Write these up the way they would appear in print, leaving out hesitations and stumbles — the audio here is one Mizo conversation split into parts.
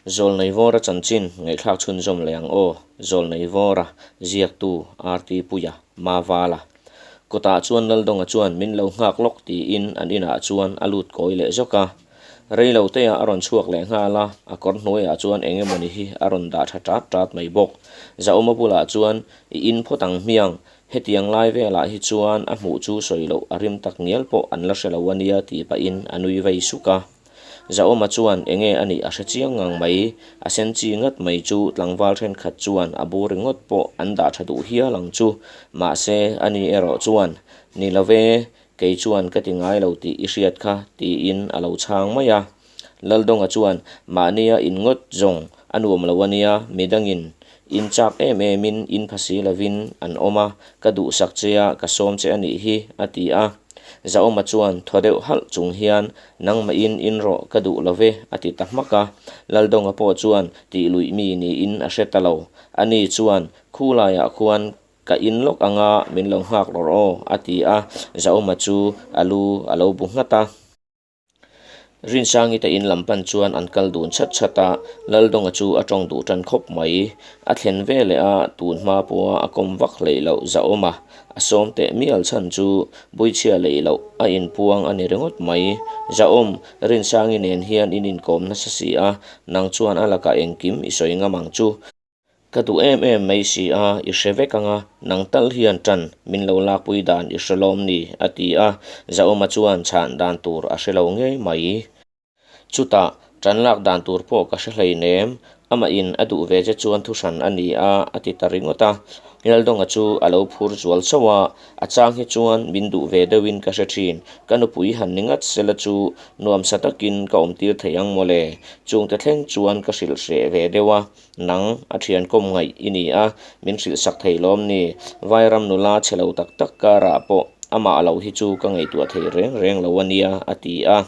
Zawlnei Vawra chanchin ngaihthlak chhunzawm leh ang aw, Zawlnei Vawra, ziaktu RT Puia, Mavala. Kawtah chuan Laldonga chuan min lo nghak lawk tiin an inah chuan a lut kawi leh zawk a. Rei lo teah a rawn chhuak leh nghal a, a kawr hnuaiah chuan eng emawni hi a rawn dah tha tat tat mai bawk. Zahawma bulah chuan, I in phawt ang hmiang, hetiang lai velah hi chuan a hmuh chu sawi loh a rim tak ngial pawh an la hre lo a nia tih pahin a nui vei suk a. Zahawma chuan enge a nih a hre chiang ngang mai, a sen chi ngat mai chu tlangval thenkhat chuan a bu ringawt pawh an dah tha duh hial ang chu, mahse ani erawh chuan, Ni lo ve, kei chuan ka ti ngai lo tih i hriat kha, tiin a lo chhang mai a. Laldonga chuan, Mahnia in ngawt zawng a nuam lo a nia, midangin in chak em emin in pha si lovin an awm a, ka duhsak che a, ka sawm che a nih hi, a ti a. Zahawma chuan thaw deuh halh chung hian, Nangmahin in rawh ka duh lo ve, a ti ta hmak a. Laldonga pawh chuan tih luih mi niin a hre ta lo. Ani chuan, Khulaiah khuan Ka in lawk anga min lo nghak rawh aw, a ti a, Zahawma chu a lu a lo bu nghat a. Rinsangi te in lam pan chuan an kal dun chhat chhat a, Laldonga chu a tawng duh tan khawp mai. A thlen ve leh a, tun hma pawha a kawm vak hleih loh Zahawma a sawm teh mial chhan chu Buichhia lei loh a inpuang a ni ringawt mai. Zahawm, Rinsangi nen hian in inkawm nasa si a, nang chuan a lakah engkim i sawi ngam ang chu. Ka duh em em mai si a, i hre vek ang a, nang tal hian ṭan min lo lakpui dan i hre lawm ni, a ti a, Zahawma chuan chhan dan tur a hre lo ngei mai. Chutah, ṭan lak dan tur pawh ka hre hleinem, amahin a duh ve che chuan thuhran a ni a, a ti ta ringawt a. Laldonga chu a lo phur zual chauh a, A chang hi chuan min duh ve deuhin ka hre thin. Ka nupui han ni ngat sela chu nuamsa takin ka awmtir thei ang mawle. Chungte thleng chuan ka hrilh hreh ve deuh a, nang a thian kawm ngaih i ni a, min hrilh sak thei lawm ni. Vairam nula chhe lo tak tak karah pawh amah lo hi chu ka ngaihtuah thei reng reng lo a nia, a ti a.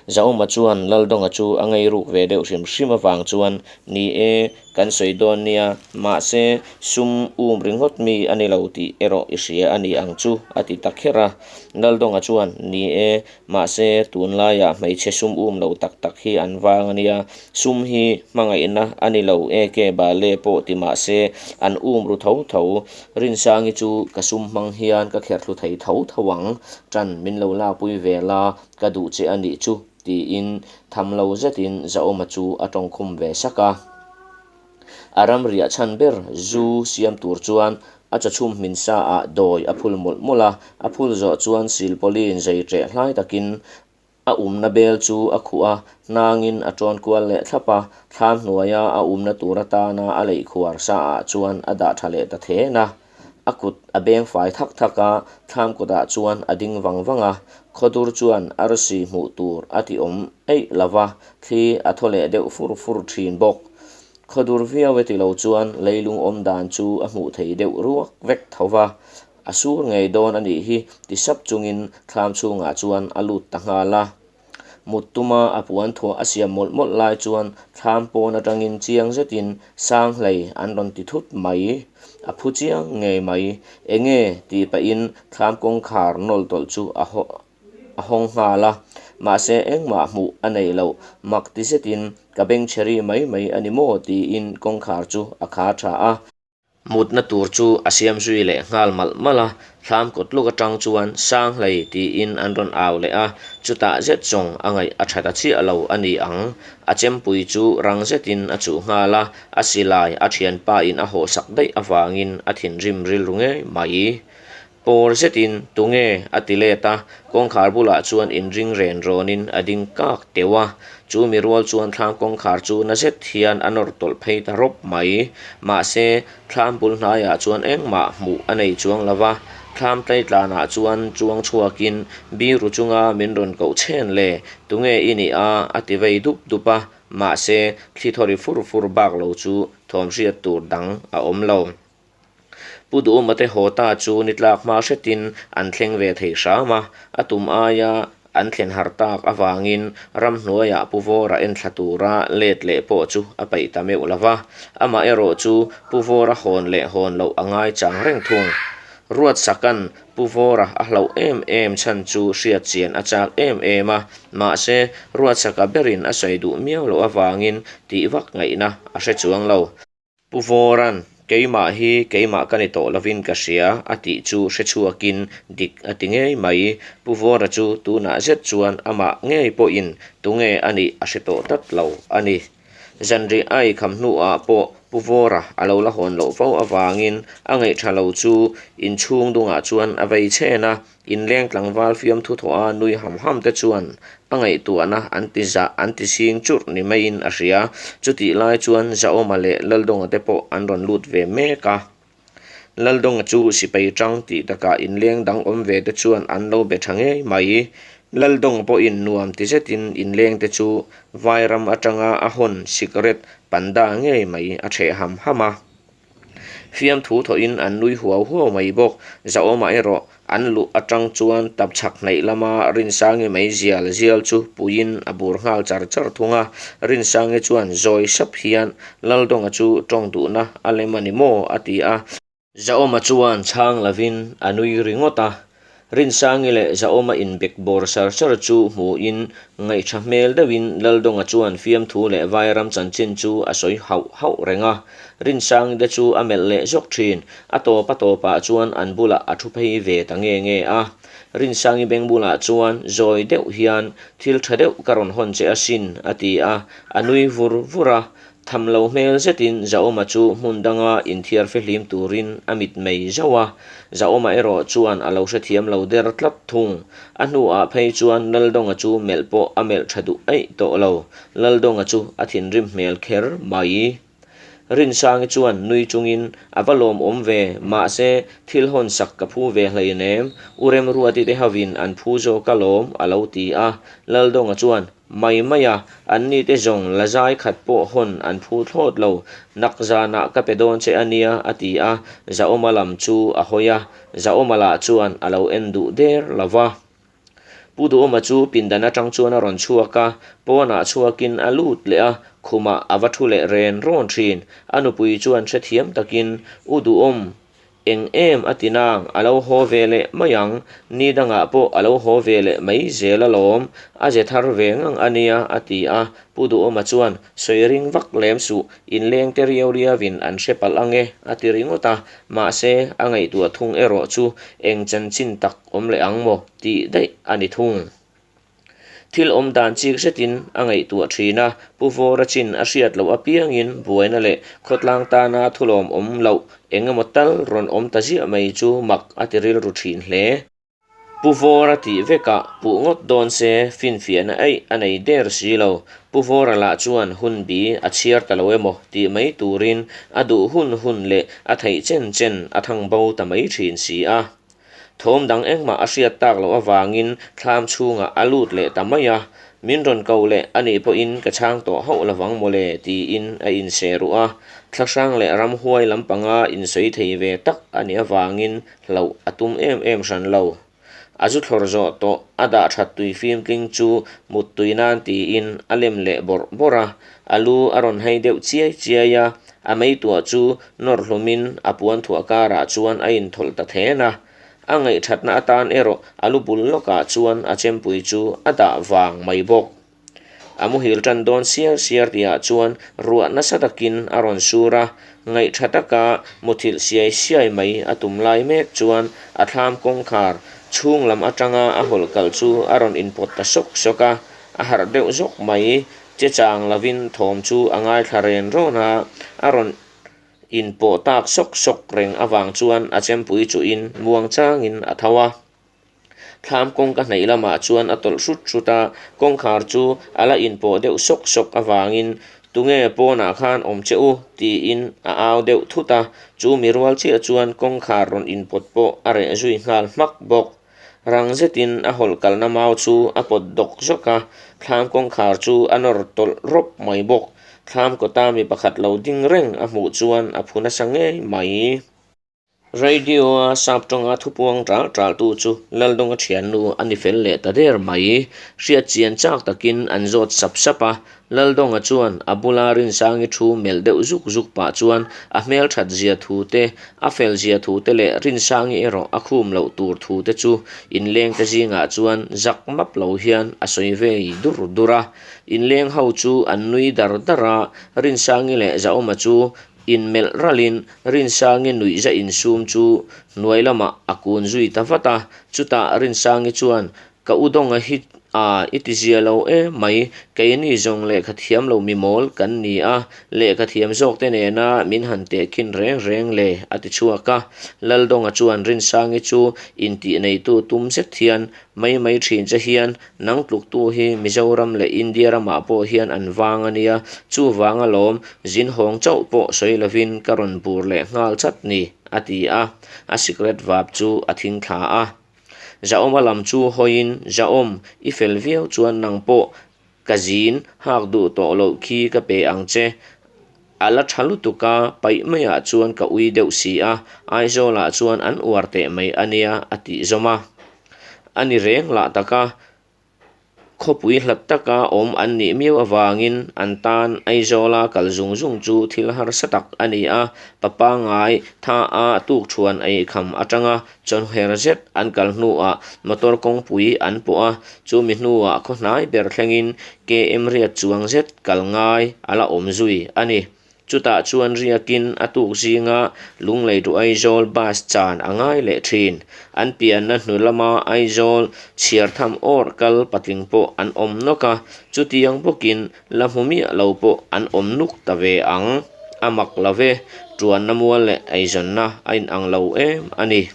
Zahawma chuan Laldonga chu a ngei ruk ve deuh hrim hrim avang chuan, Ni e, kan sawi dawn nia, mahse, sum um ringawt mi a ni lo tih erawh i hria a ni ang chu, a ti ta kher a. Laldonga chuan, Ni e, mahse, tunlaiah hmeichhe sum um lo tak tak hi an vang a nia, sum hi hmangaihna a ni lo e ke bale pawh ti mahse, an um ru tho tho. Rinsangi chu ka sum hmang hian ka kherhlu thei tho tho ang, ṭan min lo lakpui ve la, ka duh che a nih chu, tiin tham lo zetin Zahawma chu a tawngkhum ve sak a. A ram riah chhan ber zu siam tur chuan a chawchhum hmin sa ah dawi a phul mawlh mawlh a, a phul zawh chuan silpawlin zei ṭeh hlai takin a umna bel chu a khuh a, hnangin a ṭawn kual leh thlap a, thlam hnuaia a umna tur atana a leih khuar sa ah chuan a dah ṭha leh ta then a. A kut a beng fai thak thak a, thlam kutah chuan a ding vang vang a, khawdur chuan arsi hmuh tur a ti awm eih lo va, thli a thaw leh deuh fur fur thin bawk. Khawdur viau e ti lo chuan leilung awm dan chu a hmuh thei deuh ruak vek tho va, a sur ngei dawn a nih hi ti sap chungin thlam chhungah chuan a lut ta nghal a. Mut tuma a puan thuah a siam mawlh mawlh lai chuan thlam pawn atangin chiang zetin sang hlei an rawn ti thut mai. A phu chiang ngei mai. Enge? tih pahin thlam kawngkhar nawl tawlh chu a a hawng nghal a. Mahse engmah hmuh a nei loh. Mak ti zetin ka beng chhe ri mai mai a ni maw? tiin kawngkhar chu a khar tha a. Mutna tur chu a siam zui leh nghal malh malh a, thlam kawt luk atang chuan sang hlei tiin an rawn au leh a, chutah zet zawng a ngaih a tha ta chiah lo a ni ang. A chempui chu rang zetin a chuh nghal a, a silai a thianpa in a hawhsak daih avangin a thinrim rilru ngei mai. Pawr zetin tunge a ti let a, kawngkhar bulah chuan inring ren rawnin a ding kak teuh a. Chu mi rual chuan thlam kawngkhar chu na zet hian a nawr tawlh phei ta rawp mai. Mahse, thlam bul hnaiah chuan engmah hmuh a nei chuang lo va, thlam tleitlanah chuan chuang chhuakin biru chunga min rawn koh chhen le, tunge i nih a? a ti vei dup dup a, mahse, thli thaw ri fur fur bak lo chu thawm hriat tur dang a awm lo. Pu Duhuma te haw ta chu ni tlak hma hretin an thleng ve thei hram a, a tum aia an thlen har tak avangin ramhnuaiah Pu Vawra enthla tura let leh pawh chu a peih ta meuh lo va, amaherawh chu Pu Vawra hawn leh hawn loh a ngai chang reng thung. Ruatsaka'n Pu Vawra a hlauh em em chhan chu hriat chian a chak em em a, mahse Ruatsaka berin a sawi duh miau loh avangin tih vak ngaihna a hre chuang lo. Pu Vawra'n keimah hi keimah ka ni tawh lovin ka hria a tih chu hre chhuakin dik a ti ngei mai. Pu Vawra chu tunah zet chuan amah ngei pawhin tunge a nih a hre tawh tlat lo a ni. Zanriah a eikham hnuah pawh Pu Vawra a lo la hawn loh fo avangin a ngaihṭha lo chu inchhung dungah chuan a vei chhen a, inleng tlangval fiamthu thawha nui ham ham te chuan a ngaihtuahna an ti zah an ti chhing churh ni maiin a hria. Chutih lai chuan Zahawma leh Laldawnga te pawh an rawn lut ve mek a. Laldawnga chu sipai ṭang tih takah inleng dang awm ve te chuan an lo be ṭha ngei mai. Laldawnga pawhin nuam ti zetin inleng te chu Vairam aṭanga a hawn sikret panda ngei mai a ṭheh ham ham a. Fiamthu thawhin an nui huau huau mai bawk. Zahawma erawh An luh atang chuan tapchhak hnaih lama Rinsangi mai zial zial chu puiin a bur nghal char char thung a. Rinsangi chuan zawi sap hian Laldawnga chu tawng duhna a lem a ni maw? a ti a. Zahawma chuan chhang lovin a nui ringawt a. Rinsangi leh Zahawma inbek bawr sar sar chu hmuhin ngaihṭha hmel deuhin Laldawnga chuan fiamthu leh vairam chanchin chu a sawi hauh hauh reng a. Rinsangi te chu a melh leh zawk ṭhin. A tawp a tawpah chuan an bulah a thu phei ve ta nge nge a. Rinsangi beng bulah chuan zawi deuh hian thil tha deuh ka rawn hawn che asin a ti a, a nui vur vur a. Tham lo hmel zetin Zahawma chu hmun danga inthiar fihlim turin a mit mei zauh a. Zahawma erawh chuan a lo hrethiam lo der tlat thung. A hnuah phei chuan Laldawnga chu melh pawh a melh tha duh eih tawh lo. Laldawnga chu a thinrim hmel kher mai. Rinsangi chuan nui chungin, A va lawmawm ve, mahse, thil hawn sak ka phu ve hleinem, U Remruati te hovin an phu zawk a lawm, a lo ti a. Laldawnga chuan, Mai mai a, anni te zawng la zai khat pawh hawn an phu thlawt lo, nak zanah ka pe dawn che a nia, a ti a, Zahawma lam chu a hawi a, Zahawma lah chuan a lo en duh der lo va. Pu Duhawma chu pindan atang chuan a rawn chhuak a, pawnah chhuakin a lut leh a, khumah a va thu leh ren rawn thin. A nupui chuan hrethiam takin, U Duhawm, eng em a ti nang, a lo haw ve leh mai ang, ni dangah pawh a lo haw ve leh mai zel alawm, a ze thar ve ngang a nia, a ti a. Pu Duhawma chuan, Sawi ring vak lem suh, inleng te riau riauin an hre palh ang e, a ti ringawt a, mahse, a ngaihtuah thung erawh chu eng chanchin tak awm leh ang maw tih daih a ni thung. Thil awm dan chik zetin a ngaihtuah thin a, Pu Vawra chin a hriat loh apiangin buaina leh khawtlang tana thulawm awm loh eng emaw tal rawn awm ta ziah mai chu mak a ti rilru thin hle. Pu Vawra tih vekah puh ngawt dawn se finfiahna eih a nei der si lo. Pu Vawra lah chuan hun bi a chhiar ta lo emaw tih mai turin a duh hun hun leh a theih chen chen a thang bo ta mai thin si a. Thawm dang engmah a hriat tak loh avangin thlam chhungah a lut leh ta mai a, min rawn ko leh a nih pawhin ka chhang tawh hauh lovang mawle tiin a inseh ruh a, thlahrang leh ramhuai lampanga insawi thei ve tak a nih avangin hlauh a tum em em hran lo. A zu thlawr zawh tawh a dah that tui fimtling chu muttui nan tiin a lem leh bawrh bawrh a, a lu a rawn hai deuh chiai chiai a, a meituah chu nawr hlumin a puan thuah karah chuan a inthawlh ta then a. A ngaihthatna atan erawh a lu bul lawkah chuan a chempui chu a dah vang mai bawk. A muhil tan dawn siar siar tihah chuan ruah nasa takin a rawn sur a, ngaihtha taka muthilh siai siai mai a tum lai mek chuan a thlam kawngkhar chhung lam atanga a hawlh kalh chu a rawn inpawt ta sawk sawk a, a harh deuh zawk mai. Che chang lovin thawm chu a ngaithla ren rawn a, a rawn inpawh tak sawk sawk reng avang chuan a chempui chuhin muang changin a tho a. Thlam kawngka hnaih lamah chuan a tawlh hrut hrut a, kawngkhar chu a la inpawh deuh sawk sawk avangin Tunge pawnah khan awm che u? tiin a au deuh thut a, chu mi rual chiah chuan kawngkhar rawn inpawt pawh a reh zui nghal hmak bawk. Rang zetin a hawlh kalna mau chu a pawt dawk zawk a, thlam kawngkhar chu a nawr tawlh rawp mai bawk. Thlam kawta mi pakhat lo ding reng a hmuh chuan a phu nasa ngei mai. Radio-a sap tawnga thupuang ṭal ṭaltu chu Laldonga ṭhiannu a ni fel leh ta der mai. Hriat chian chak takin an zawt sap sap a, Laldonga chuan a bula Rinsangi thu melh deuh zuk zuk pah chuan a hmelṭhat zia thu te, a fel zia thu te leh Rinsangi erawh a khum loh tur thu te chu inlengte zingah chuan zak map lo hian a sawi vei dur dur a. Inleng ho chu an nui dar dar a, Rinsangi leh Zahawma chu Inmelh ralin Rinsangi nuihza insum chu hnuai lamah a kun zui ta vat a, chutah Rinsangi chuan, Ka u Dawnga hi a i ti zia lo em mai, keini zawng lehkha thiam lo mi mawl kan ni a, lehkha thiam zawk te nena min han tehkhin reng reng le a ti chhuak a. Laldawnga chuan Rinsangi chu intih neitu tum zet hian Mai mai thin che hian nang tluktu hi Mizoram leh India ramah pawh hian an vang a nia, chuvang alawm zin hawng chauh pawh sawi lovin ka rawn bur leh nghal chat ni, a ti a, a sikret vap chu a thing thla a. Zahawma lam chu hawiin, Zahawm, i fel viau chuan nang pawh Ka zin hak duh tawh loh khi ka pe ang che. A la tha lutuk a, paih maiah chuan ka ui deuh si a, Aizawlah chuan an uar teh mai a nia a tih zawm a. A ni reng lah tak a, khawpui hlat taka awm an nih miau avangin an tan Aizawla kal zung zung chu thil harsa tak a ni a, pa pangngai tha a tukthuan eikham atanga Chawhher zet an kal hnuah motor kawngpui an pawh a, chumi hnuah khaw hnai ber thlengin KM riat chuang zet kal ngai a la awm zui a ni. Chutah chuan riakin a tuk zinga Lunglei to Aizawl bus chan a ngai leh thin. An pianna hnu lama Aizawl chhiar tham awr kal patling pawh an awm nawk a, chutiang bawkin La hmu miah lo pawh an awm nuk ta ve ang. A mak lo ve, tuanna mual leh eizawnna a inang lo em a ni.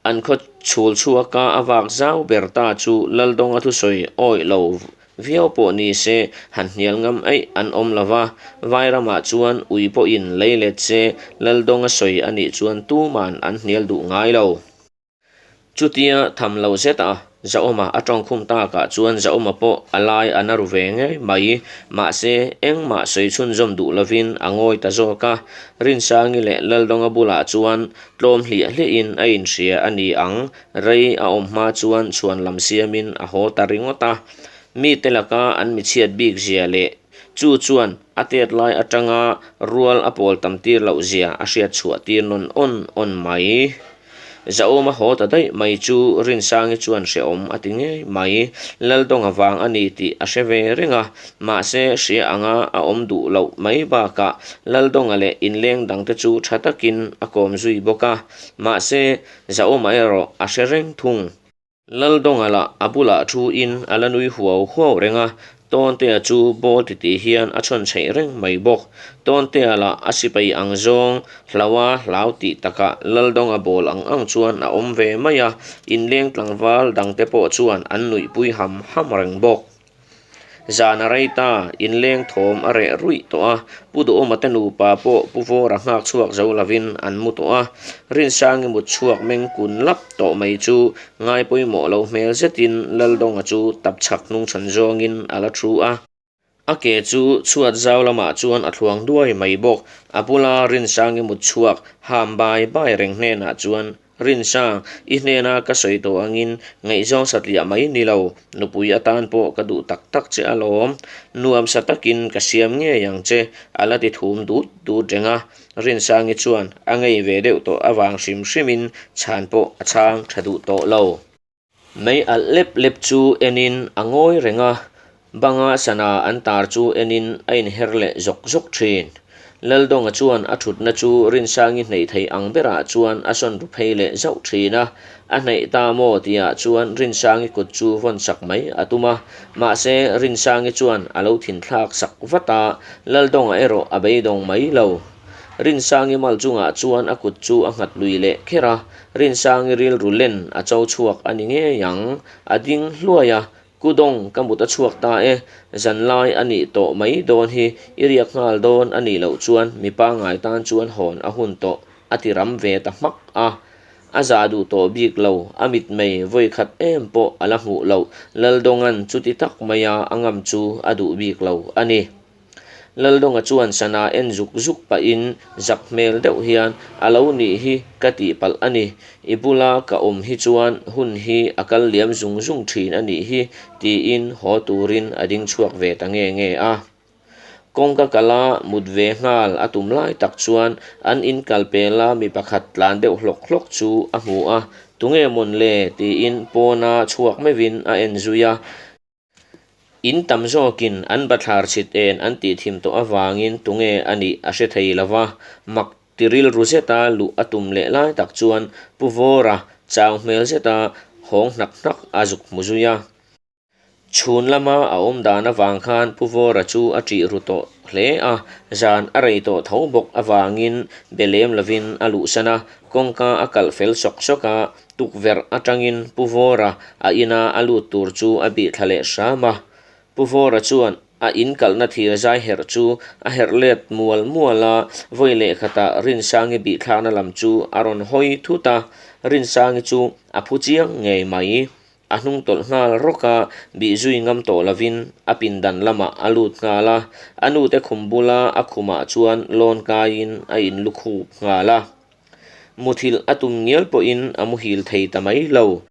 An khaw chhul chhuaka a vak zau ber ta chu Laldawnga thusawi awih lo viau pawh ni se han hnial ngam eih an awm lo va, Vairamah chuan ui pawhin lei let se Laldawnga sawi a nih chuan tuman an hnial duh ngai lo. Chutia tham lo zet a, Zaawma a tawngkhum takah chuan Zaawma pawh a lai a na ru ve ngei mai. Mahse, engmah sawi chhunzawm duh lovin a ngawi ta zawk a. Rinsangi leh Laldawnga bulah chuan tlawm hliah hliahin a inhria a ni ang, rei a awm hma chuan chhuan lam siamin a haw ta ringawt a. Mite laka an michhiat bik zia leh Chu chuan a tet lai atanga rual a pawl tam tir loh zia a hriat chhuah tir nawn awn awn mai. Zahawma haw ta daih mai chu Rinsangi chuan hrehawm a ti ngei mai. Laldawnga vang a ni tih a hre ve reng a, mahse hria anga a awm duh loh mai bakah Laldawnga leh inleng dangte chu tha takin a kawm zui bawk a, mahse Zahawma erawh a hre reng thung. Laldawnga lah a bulah thu-in a la nui huau huau reng a, Tawntea chu ball titih hian a chhawn chheih reng mai bawk. Tawntea lah a sipai ang zawng hlaua hlau tih takah Laldawnga ball ang ang chuan a awm ve mai a, inleng tlangval dangte pawh chuan an nuihpui ham ham reng bawk. Zan a rei ta, inleng thawm a reh ruih tawh a, Pu Duhawma te nupa pawh Pu Vawra nghak chhuak zo lovin an mu tawh a, Rinsangi mut chhuak meng kun lap tawh mai chu ngai pawimawh lo hmel zetin Laldawnga chu tap chhak hnung chhan zawngin a la thu a. A ke chu chhuat zau lamah chuan a thluang duai mai bawk, a bula Rinsangi mut chhuak ham bai bai reng hnenah chuan Rinsang, i hnena ka sawi tawh angin ngaihzawng satliah mai ni lo, nupui atan pawh ka duh tak tak che alawm. Nuam sa takin ka siam ngei ang che, a la ti thum dut dut reng a. Rinsangi chuan a ngei ve deuh tawh avang hrim hrimin chhan pawh a chhang tha duh tawh lo. Mei alh lep lep chu enin a ngawi reng a, banga sana an tar chu enin a inher leh zawk zawk thin. Laldawnga chuan a thutna chu Rinsangi hneih theih ang berah chuan a sawn ru phei leh zauh thin a, a hneih ta maw tihah chuan Rinsangi kut chu vawn sak mai a tum a, mahse Rinsangi chuan a lo thinthlak sak vat a, Laldawnga erawh a beidawng mai lo. Rinsangi mal chungah chuan a kut chu a nghat lui leh kher a, Rinsangi rilru len a cho chhuak a ni ngei ang. A ding hluai a, Kudawng ka mut a chhuak ta e, zanlai a nih tawh mai dawn hi, i riak nghal dawn a nih loh chuan mi pangngai tan chuan hawn a hun tawh a ti ram ve ta hmak a. A zah duh tawh bik lo, a mitmei vawi khat em pawh a la hmuh loh, Laldawnga'n chuti tak maia a ngam chu a duh bik lo a ni. Laldawnga chuan sana en zuk zuk pahin zak hmel deuh hian, A lo nih hi ka tihpalh a ni. I bula ka awm hi chuan hun hi a kal liam zung zung thin a nih hi, tiin haw turin a ding chhuak ve ta nge nge a. Kawngka kala mut ve nghal a tum lai tak chuan an in kal pela mi pakhat tlan deuh hlawk hlawk chu a hmu a, Tunge mawn le? tiin pawna chhuak meuhin a en zui a. In tam zawkin an bathlar chhit en an tih thim tawh avangin tunge a nih a hre thei lo va, mak ti rilru zeta luh a tum leh lai tak chuan Pu Vawra chau hmel zeta hawng hnak hnak a zuk hmu zui a. Chhun lama a awm dan avang khan Pu Vawra chu a ṭih ru tawh hle a, zan a rei tawh tho bawk avangin be lem lovin a luhsan a, kawngka a kalh fel sawk sawk a, tukverh atangin Pu Vawra a ina a lut tur chu a bih thla leh hram a. Pu Vawra chuan a in kalhna thir zai herh chu a herh let mual mual a, vawi leh khatah Rinsangi bihthlakna lam chu a rawn hawi thut a, Rinsangi chu a phu chiang ngei mai. A hnung tawlh nghal rawk a, bih zui ngam tawh lovin a pindan lamah a lut nghal a, a nute khum bula a khumah chuan lawn kaiin a inlukhup nghal a. Muthilh a tum ngial pawhin a muhil thei ta mai lo.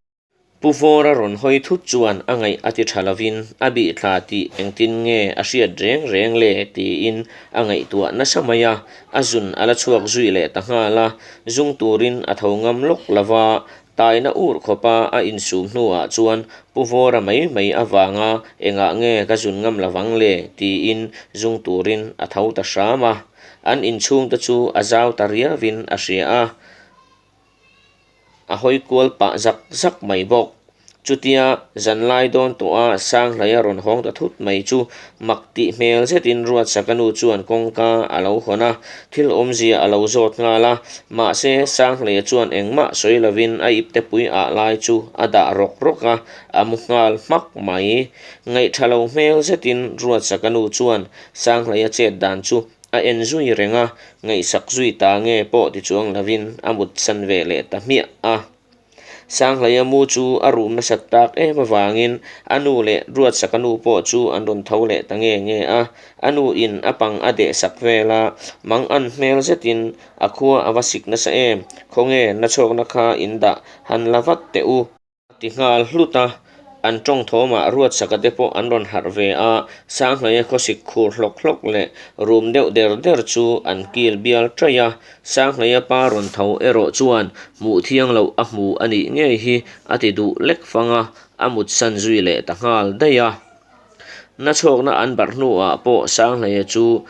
Pu Vawra rawn hawi thut chuan a ngaih a ti tha lovin a bih thla tih engtin nge a hriat reng reng le tiin a ngaihtuah nasa mai a, a zun a la chhuak zui leh ta nghal a, zung turin a tho ngam lawk lova, Taina ur khawpa a insum hnuah chuan Pu Vawra mai mai avanga engah nge ka zun ngam lovang le tiin zung turin a tho ta hram a. An inchhungte chu a zau ta riauin a hria a, a hawi kual pah zak zak mai bawk. Chutia zanlai dawn tawha Sanghlaia rawn hawng ta thut mai chu mak tih hmel zetin Ruatsaka nu chuan kawngka a lo hawn a, thil awmzia a lo zawt nghal a. Mahse, Sanghlaia chuan engmah sawi lovin a iptepui ah lai chu a dah rawk rawk a, a mu nghal hmak mai. Ngaihtha lo hmel zetin Ruatsaka nu chuan Sanghlaia chet dan chu a en zui reng a, ngaihsak zui ta nge pawh ti chuang lovin a mutsan ve leh ta hmiah a. Sanghlaia mu chu a rum nasat tak em avangin a nu leh Ruatsaka nu pawh chu an rawn tho leh ta nge nge a. A nu in a pang a deh sak vel a, mang an hmel zetin a khua a va sik nasa em, khawnge nachhawkna kha in dah han la vat teh u. A ti nghal hlut a, an tawng thawmah Ruatsaka te pawh an rawn harh ve a, Sanghlaia khawsik khur hlawk hlawk leh rum deuh der der chu an kil bial ṭaih a. Sanghleia pa rawn tho erawh chuan hmuh thiang loh a hmu a nih ngei hi a ti duh lek fang a, a mutsan zui leh ta nghal daih a. Nachhawkna an barh hnuah pawh Sanghleia chu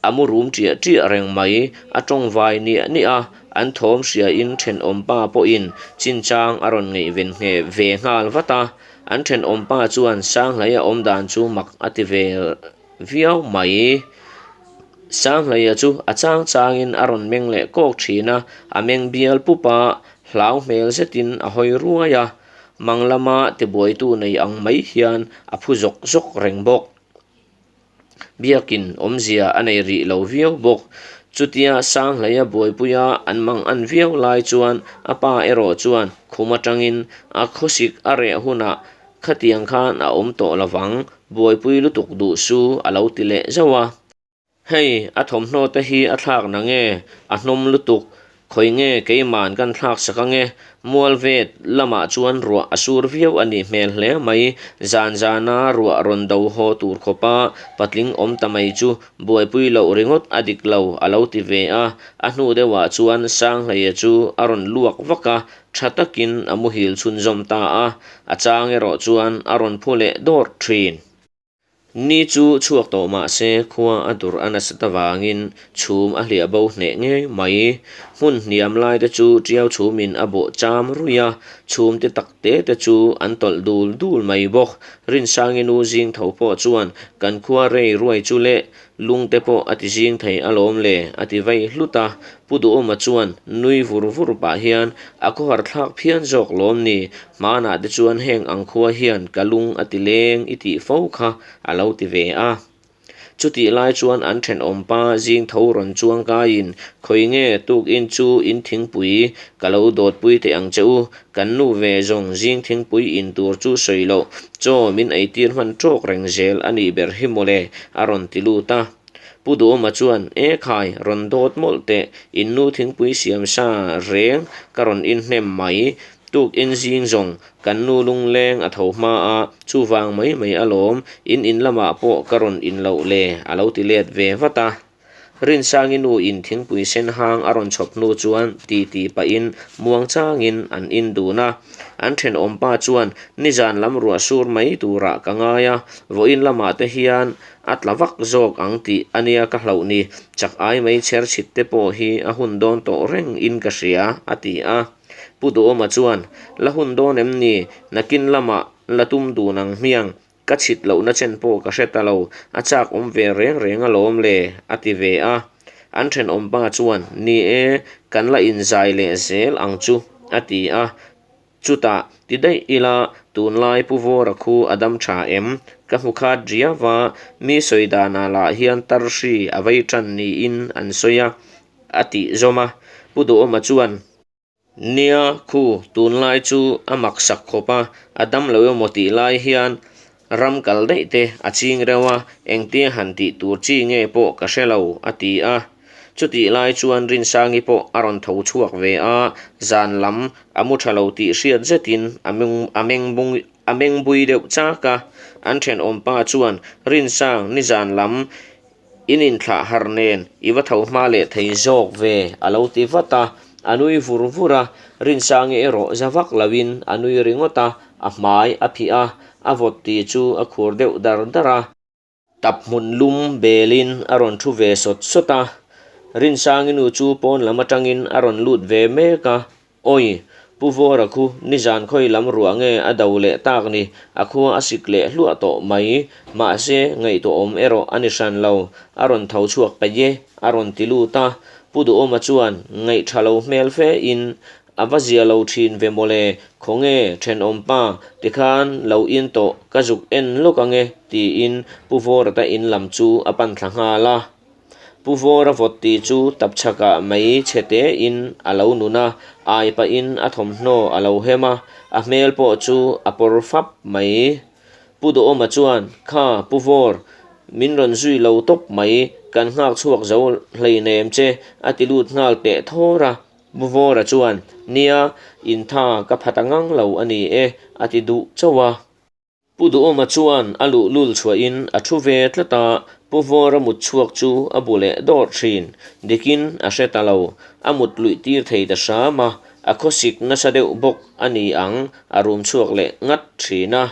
a mu rum ṭiah ṭiah reng mai, a tawng vai niah niah a, an thawm hriain ṭhenawmpa pawhin chinchang a rawn ngaihven ngheh ve nghal vat a. An ṭhenawmpa chuan Sanghleia awmdan chu mak a ti ve viau mai. Sanghleia chu a chang changin a rawn meng leh kawk thin a, a meng bial pup a, hlau hmel zetin a hawi ruai a, mang lama tibuaitu nei ang mai hian a phu zawk zawk reng bawk. Biakin awmzia a nei rih lo viau bawk. Chutia Sanghleia buaipuia an mang an viau lai chuan a pa erawh chuan khum atangin a khawsik a reh hunah Khatiang khan a awm tawh lovang, buaipui lutuk duh su a lo ti leh zauh a. Hei, a thawmhnaw te hi a thlak na nge? A hnawm lutuk. Khawi nge keiman kan thlak sak ange? Mualvet lamah chuan ruah a sur viau a nih hmel hle mai. Zan zana ruah rawn do haw tur khawpa patling awm ta mai chu buaipui loh ringawt a dik lo a lo ti ve a. A hnu deuhah chuan Sanghleia chu a rawn luak vak a, Tha takin a muhil chhunzawm ta a, a chang erawh chuan a rawn phu leh dawrh thin. Ni chu chhuak tawh mah se khua a dur a nasat avangin chhum a hliah bo hneh ngei mai. Hmun hniam lai te chu tiau chhumin a bawh cham ruih a, chhum te tak te te chu an tawlh dul dul mai bawk. Rinsangi nu zing tho pawh chuan kan khua rei ruai chu leh Lung te pawh a ti zing thei alawm le, a ti vei hlut a. Pu Duhawma chuan nui vur vur pah hian, A khawhar thlak phian zawk lawm ni, hmanah te chuan heng ang khua hian ka lung a ti leng i tih fo kha a lo ti ve a. Chutih lai chuan an thenawm pa zing tho rawn chuang kaiin, Khawi nge tukin chu in thingpui ka lo dawtpui teh ang che u, Kan nu ve zawng zing thingpui in tur chu sawi loh, chaw min eitir hman tawk reng zel a nih ber hi mawle, a rawn ti lut a. Pu Duhawma chuan, E khai, rawn dawt mawlh teh, in nu thingpui siam sa reng ka rawn inhnem mai. Tuk in zing zawng, kan nu lungleng a tho hma a, chuvang mai mai alawm, in in lamah pawh ka rawn in loh le, a lo ti let ve vat a. Rinsangi nu in thingpui sen hang a rawn chhawp hnu chuan ti ti pahin muang changin an in dun a. An thenawm pa chuan nizan lam ruah sur mai turah ka ngai a, vawiin lamah te hian a tla vak zawk ang tih a nia ka hlauh ni, chak ai mai chher chhit te pawh hi a hun dawn tawh reng in ka hria, a ti a. Pu Duhawma chuan, La hun dawn em ni, nakin lamah la tum dun ang hmiang, Ka chhit lohna chen pawh ka hre ta lo, a chak awm ve reng reng alawm le, a ti ve a. An thenawm pa chuan, Ni e, kan la inzai leh zel ang chu, a ti a. Chutah, ti daih ila, tunlai Pu Vawra khu a dam tha em? Ka hmu khat riau va, mi sawi danah lah hian tarhri a vei tan niin an sawi a, a tih zawm a. Pu Duhawma chuan. Nia, khu, tunlai chu a mak sak khawp a, a dam lo emaw tih lai hian ram kal daih te a ching reuh a, engtia han tih tur chi nge pawh ka hre lo, a ti a. Chutih lai chuan Rinsangi pawh a rawn tho chhuak ve a, zan lam a mu tha lo tih hriat zetin a meng a meng bui deuh chak a. An thenawmpa chuan, Rinsang, nizan lam In inthlah harh nen i va tho hma leh thei zawk ve, a lo ti vat a. A nui vur vur a, Rinsangi erawh za vak loin a nui ringawt a, a hmai a phih a, a vawt ti chu a khur deuh dar dar a. Tap hmun lum belin a rawn thu ve sawt sawt a, Rinsangi nu chu pawn lam atangin a rawn lut ve mek a, Awi, Pu Vawra khu nizan khawi lam ruah nge a do leh tak ni, a khua a sik leh hluah tawh mai. Mahse, ngaihtuahawm erawh a ni hran lo, a rawn tho chhuak peih e, a rawn ti lut a. Pu Duhawma chuan ngaihṭha lo hmel fe in, A va zia lo ṭhin ve mawle, khawnge, ṭhenawmpa, tikhan lo in tawh, ka zuk en lawk ange, tiin Pu Vawra ta in lam chu a pan thla nghal a. Pu Vawra vawt ti chu tapchhakah mai chhe tein a lo nun a, ai pahin a thawmhnaw a lo hem a, a hmel pawh chu a pawr fap mai. Pu Duhawma chuan, Kha, Pu Vawr, min rawn zui lo tawp mai, kan nghak chhuak zo hleinem che, a ti lut nghal teh thawr a. Pu Vawra chuan, Nia, intha ka pha ta ngang lo a ni e, a ti duh chauh a. Pu Duhawma chuan a luhlul chhuahin a thu ve tlat a, Pu Vawra mut chhuak chu a bu leh dawr thin. Dikin a hre ta lo, a mut luih tir thei ta hram a, a khawsik nasa deuh bawk a ni ang, a rum chhuak leh ngat thin a.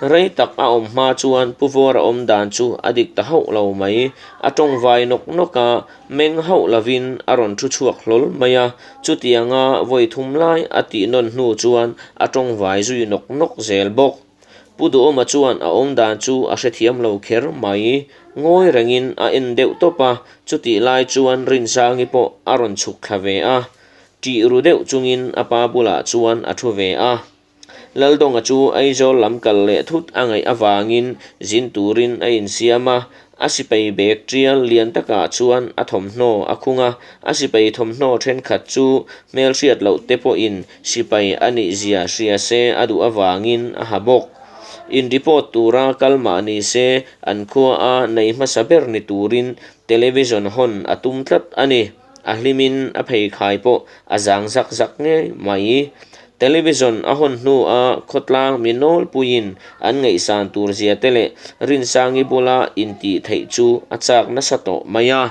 Rei tak a awm hma chuan Pu Vawra awm dan chu a dik ta hauh lo mai, a tawng vai nawk nawk a, meng hauh lovin a rawn thu chhuak hlawl mai a, chutianga vawi thum lai a tih nawn hnu chuan a tawng vai zui nawk nawk zel bawk. Pu Duhawma chuan a awm dan chu a hrethiam lo kher mai, ngawi rengin a en deuh tawp a, chutih lai chuan Rinsangi pawh a rawn chhuk thla ve a, ṭih ru deuh chungin a pa bulah chuan a thu ve a. Laldawnga chu Aizawl lam kal leh thut a ngaih avangin zin turin a insiam a, a sipai bag tial lian takah chuan a thawmhnaw a khung a, a sipai thawmhnaw thenkhat chu hmelhriat loh te pawhin sipai a nih zia hria se a duh avangin a ha bawk. In report tura kal mah ni se an khua a nei hmasa ber ni turin television hawn a tum tlat a ni. A hlimin a pheikhai pawh a zang zak zak ngei mai. Television a hawn hnua khawtlang mi nawlpuiin an ngaihsan tur zia te leh Rinsangi bula intih theih chu a chak nasa tawh mai a.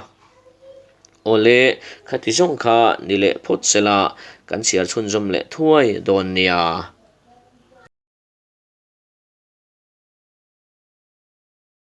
Awle, khati zawng kha ni leh phawt sela kan chhiar chhunzawm leh thuai dawn nia.